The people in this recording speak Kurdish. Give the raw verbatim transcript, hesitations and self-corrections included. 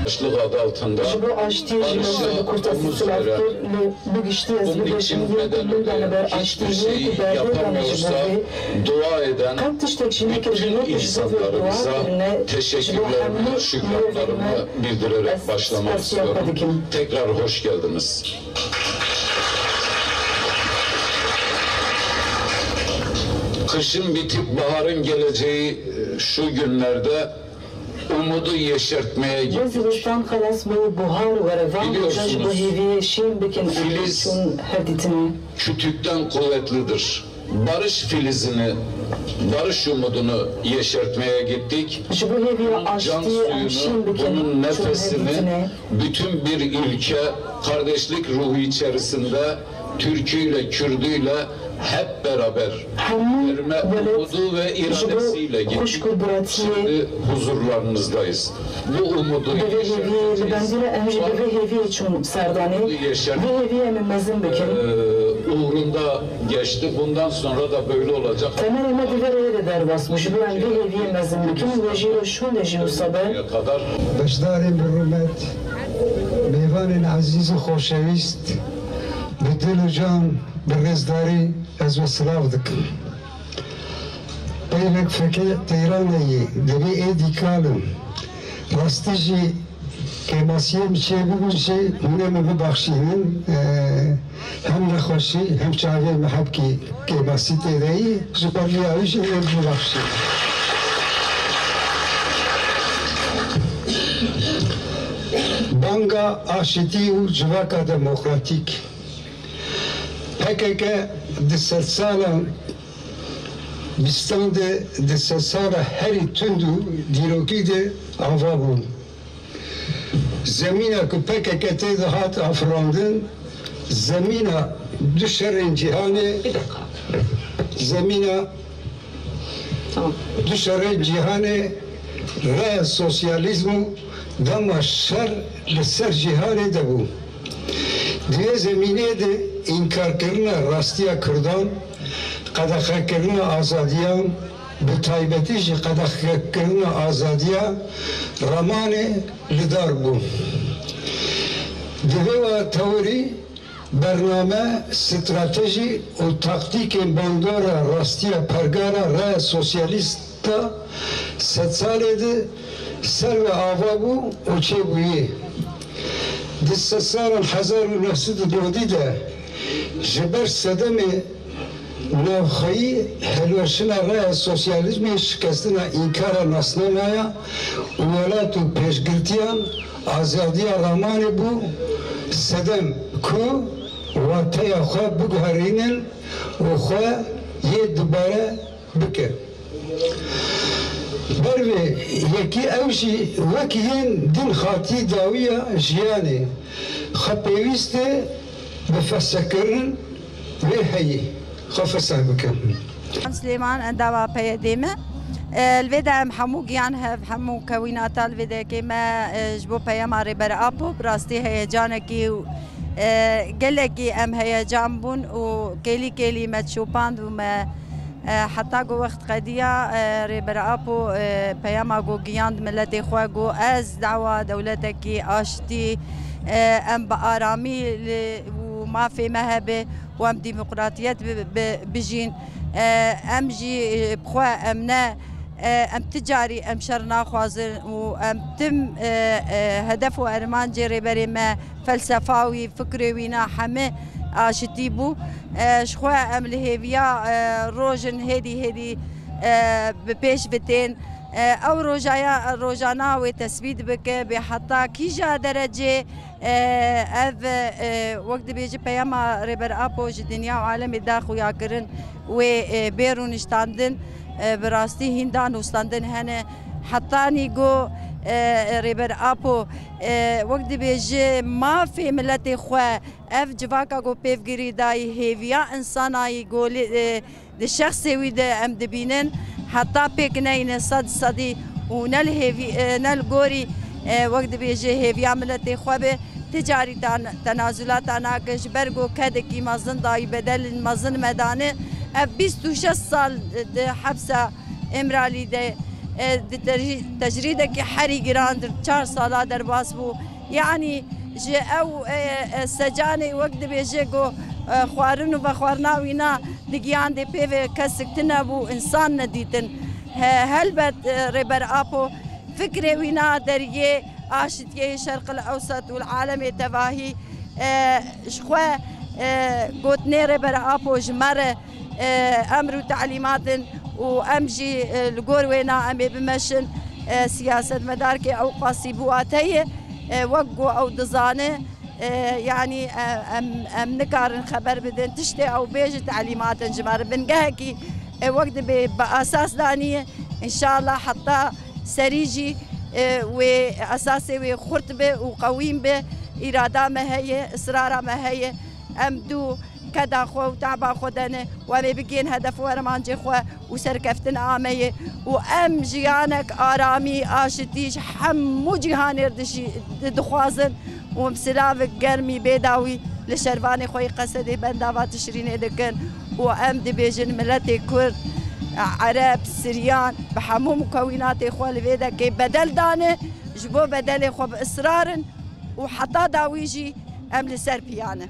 Başlığı adı altında Ji bo aştiyê ji barışa omuz veren, bi giştî ez bibêjim, yê ku li beraber aştî, yê ku berdê dane ji bo vê, qet tiştek jî nekiribû, yê ku ji bo vê dua kirine, ji bo hemû mirovên me ez spasiya xwe dikim. Tekrar hoş geldiniz. Kışın bitip baharın geleceği şu günlerde umudu yeşertmeye gittik. Zivistan xelas bû, buhar were va, îja ji bo hêviyê şîn bikin, em çûn hevdîtinê. Kütükten kuvvetlidir. Barış filizini, barış umudunu yeşertmeye gittik. Ji bo hêviya aştiyê em şîn bikin, çûn hevdîtinê. Bütün bir ülke kardeşlik ruhu içerisinde Türküyle, Kürdüyle hep beraber verme umudu ve iradesiyle gittik. Şimdi huzurlarınızdayız. Bu umudu yeşerteceğiz. Bi vê hêviyê li bendî re em jî bi vê hêviyê çûn serdanê. Vê hêviyê em ê mezin bikin. Ee, uğrunda geçti. Bundan sonra da böyle olacak. Temenê me di vê rêyê de derbas bû. Ji bo em vê hêviyê mezin bikin, wê jî roj hûn de jî wisa be. Beşdarên bi rûmet, mêvanên ezîz û xoşewîst, bi dil û can, bi rêzdarî ez we silav dikim. Peyvek fekê teyraneyî, divê êdî kal im. Rastî jî kêmasiyê min çêbibin jî hûn ê min bibexşînin. Eee, Hem nexweşî, hem çavê me hebkî kêmasî tê de yî, ji ber vî awî jî hûn ê bibexşîn. Banga aşitî û civaka demokratîk. P K K di sedsala bîstan de, di sedsala herî tund û dîrokî de ava bûn. Zemîna ku P K K tê de hat afirandin, zemîna du şerên cîhanê, Bir dakika. Zemîna Tamam. du şerên cîhanê, raya sosyalîzm û dema şer li ser cîhanê de bû. Di vê zemînê de înkarkirina rastiya Kurdan, qedexekirina azadiyan, bi taybetî jî qedexekirina azadiya Ramanê li dar bû. Di vê wa tewirî bername, stratejî û taktîkên bandora rastiya pergala raya sosyalîst ta sedsalê de ser ve ava bû û çêbûyî. Di sedsalan hezar û neh sed û nodî de ji ber sedemê navxweyî hilweşina raya sosyalîzmê, şikestina înkara nasnamaya û welat û pêşgirtiyan, azadiya Ramanê bû sedem ku wateya xwe biguherînin û xwe yê dubare bike. Ber vê yekî ew jî wek yên din hatî dawiya jiyanê xwe pêwîst e bi fesehkirin wê heyî xwe feseh bikin. Silêman, endama P Y D'ê me. E, li vê de em hemû giyan hev, hemû kewînata li vê de yekê me, e, ji bo peyama Rêber Apo bi rastî heyecanekî û, e, gelekî em heyecan bûn û kêlî kêlî me çopand û me E, heta ku wext qediya, e, Rêber Apo, e, peyama ku giyand miletê xwe, ku ez dawa dewletekî aştî, e, em bi aramî li, û mafê me hebe û em demokratiyet bi, bi, bijîn. E, em jî, e, bi xwe em ne, e, em ti carî em şer naxwazin û em tim, e, e, hedef û ermancê rêberê me, felsefa wî, fikrê wî, na heme aşitî bû. E, ji xwe em li hêviya, e, rojin hêdî hêdî, e, bi pêş vitên. E, ew rojaya, rojana wê tesbît bike, bê heta kîja derecê, e, ev, e, wek dibêje peyama Rêber Apo ji dinya û alemê da xuyakirin wê, e, bê rûniştandin, e, bi rastî hîn danûstandin hene. Hetanî go, e, Rêber Apo, e, wek dibêje mafê miletê xwe, ev civaka ku pêvgirî dayî, hêviya însanayî ku li, e, di şexsê wî de em dibînin, heta pêk neyne sed sedî û ne li hêvî, e, ne li gorî, E, wek dibêje hêviya miletê xwe be, ti carî tan-, tenazulata nake, ji ber ku kedekî mezin dayî, bedelên mezin me dane. Ev bîst û şeş sal di hepsa Îmralî de, e, di terî-, tecrîdekî herî giran di çar sala derbas bû. Yanî ji ew, e, e, secanê wek dibêje ku, e, xwarin û vexwarina wîna digiyandê pê ve kesik tune bû, însan nedîtin. He, helbet, e, Rêber Apo fikrê wîna deriyê aşitiyê Şerqil Ewsat û alemê tevahî, e, ji xwe, e, gotinê Rêber Apo ji me re, e, emr û telîmat in û em jî, e, li gor wêna em ê bimeşin. E, siyasetmedarkê ew qasî bi wate ye, e, wek ku ew dizane, e, yanî, e, em, em nikarin xeber bidin. Tiştê ew bêje telîmat in ji me re. Bingehekî, e, wek dibê bi esas daniye. Înşallah heta serî jî, e, wê esasê wê xurt be û qewîn be. Îrada me heye, israra me heye. Em dû keda xwe û teba xwe dene û em ê bigihên hedef û ermancê xwe û serkeftin ameye û em jiyanek aramî, aşitî ji hemû cîhanê re dişî-, di-, dixwazin û em silavek germî bêdawî li şervanê xwe yê Qesedê bendava Tişrînê dikin û em dibêjin miletê Kurd, Ereb, Siryan bi hemû mukewînatê xwe li vê dekê bedel dane, ji bo bedelê xwe bi israr in û heta dawî jî em li ser piya ne.